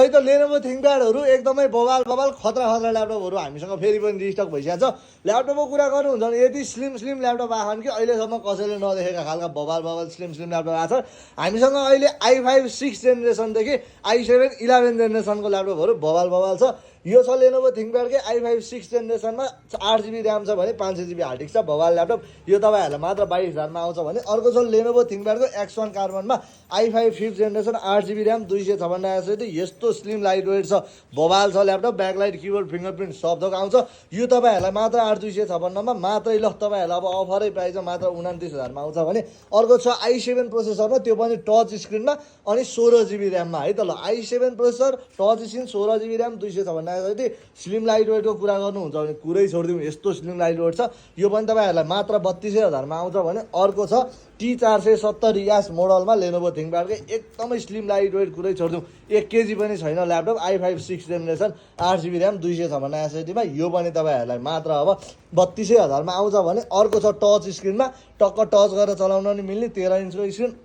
है त लेनोभो थिङ्कप्याडहरू एकदमै बवाल खतरा ल्यापटपहरू हामीसँग फेरि पनि रिस्टक भइसकेको छ। ल्यापटपको कुरा गर्नुहुन्छ भने यति स्लिम ल्यापटप आएको कि अहिलेसम्म कसैले नदेखेका खालका बवाल स्लिम ल्यापटप आएको छ। हामीसँग अहिले i5 6 जेनेरेसनदेखि i7 11 जेनेरेसनको ल्यापटपहरू बवाल छ। यो छ लेनोभो थिङ्कप्याडकै i5 6 जेनेरेसनमा 8GB ऱ्याम छ भने 500GB हार्ड डिस्क छ। बवाल ल्यापटप यो तपाईँहरूलाई मात्र 22,000मा आउँछ भने अर्को छ लेनोभो थिङ्कप्याडको X1 कार्बनमा i5 5th generation 8GB RAM 256 SSD यस्तो स्लिम लाइट वेट छ। बवाल छ ल्यापटप, ब्याकलाइट किबोर्ड फिङ्गरप्रिन्ट सब थोक आउँछ। यो तपाईँहरूलाई मात्र 8,256मा मात्रै ल तपाईँहरूलाई अब अफरै प्राइस मात्र 29,000मा आउँछ भने अर्को छ i7 प्रोसेसरमा त्यो पनि टच स्क्रिनमा अनि 16GB ऱ्याममा है त ल। i7 processor touch screen 16GB RAM 256 SSD slim light वेटको कुरा गर्नुहुन्छ भने कुरै छोडिदिउँ यस्तो स्लिम लाइट वेट छ। यो पनि तपाईँहरूलाई मात्र 32,000मा आउँछ भने अर्को छ T470 यास मोडलमा लेनोभो थिङ्कप्याडकै एकदमै स्लिम लाइट वेट कुरै छोडिदिउँ 1 kg पनि छैन laptop i5 6 generation 8GB RAM 256 SSDमा यो पनि तपाईँहरूलाई मात्र अब 32,000मा आउँछ भने अर्को छ टच स्क्रिनमा टक्क टच गरेर चलाउन नि मिल्ने 13 इन्चको स्क्रिन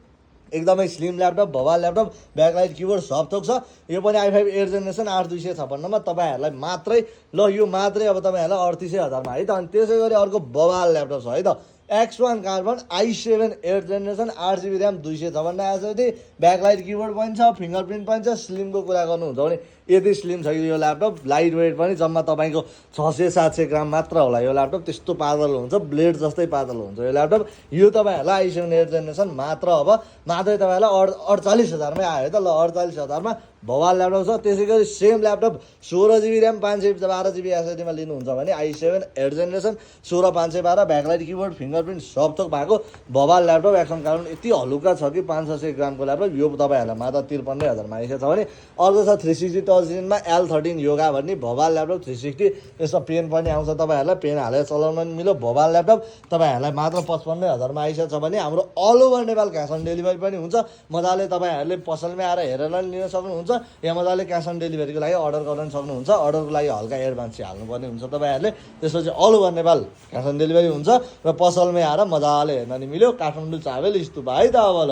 एकदमै slim laptop Bhawal laptop backlight keyboard सब थोक छ। यो पनि i5 8 जेनेरेसन 8,256मा तपाईँहरूलाई मात्रै ल यो मात्रै अब तपाईँहरूलाई 38,000मा है त। अनि त्यसै गरी अर्को बवाल ल्यापटप छ है त X1 carbon i7 8 generation 8GB RAM 256 SSD backlight keyboard पनि छ फिङ्गरप्रिन्ट पनि छ। स्लिमको कुरा गर्नुहुन्छ भने यति स्लिम छ यो ल्यापटप। लाइट वेट पनि जम्मा तपाईँको 600-700 ग्राम मात्र होला यो ल्यापटप। त्यस्तो पातलो हुन्छ, ब्लेड जस्तै पातलो हुन्छ यो ल्यापटप। यो तपाईँहरूलाई i7 8 जेनेरेसन मात्र अब मात्रै तपाईँहरूलाई 48,000मै आयो त ल। 48,000मा भवाल ल्यापटप छ। त्यसै गरी same laptop 16GB RAM 512GB SSDमा लिनुहुन्छ भने i7 8 generation 16,512 backlight keyboard fingerprint सब थोक भएको भवाल ल्यापटप X1 कार्बन यति हलुका छ कि 500 ग्रामको ल्यापटप। यो तपाईँहरूलाई मात्र 53,000मा आइसकेको छ भने अर्को छ 360 टच स्क्रिनमा L13 योगा भन्ने भवाल ल्यापटप 360 यसमा पेन पनि आउँछ तपाईँहरूलाई पेन हालेर चलाउन पनि मिल्यो भवाल ल्यापटप तपाईँहरूलाई मात्र 55,000मा आइसकेको छ भने हाम्रो all over Nepal cash on delivery पनि हुन्छ। मजाले तपाईँहरूले पसलमै आएर हेरेर लिन सक्नुहुन्छ या मजाले क्यास अन डेलिभरीको लागि अर्डर गर्न सक्नुहुन्छ। अर्डरको लागि हल्का एडभान्स हाल्नुपर्ने हुन्छ तपाईँहरूले। त्यसपछि all over Nepal cash on delivery हुन्छ र पसलमै आएर मजाले हेर्न नि मिल्यो। काठमाडौँ ट्राभल स्तूप है त अब ल।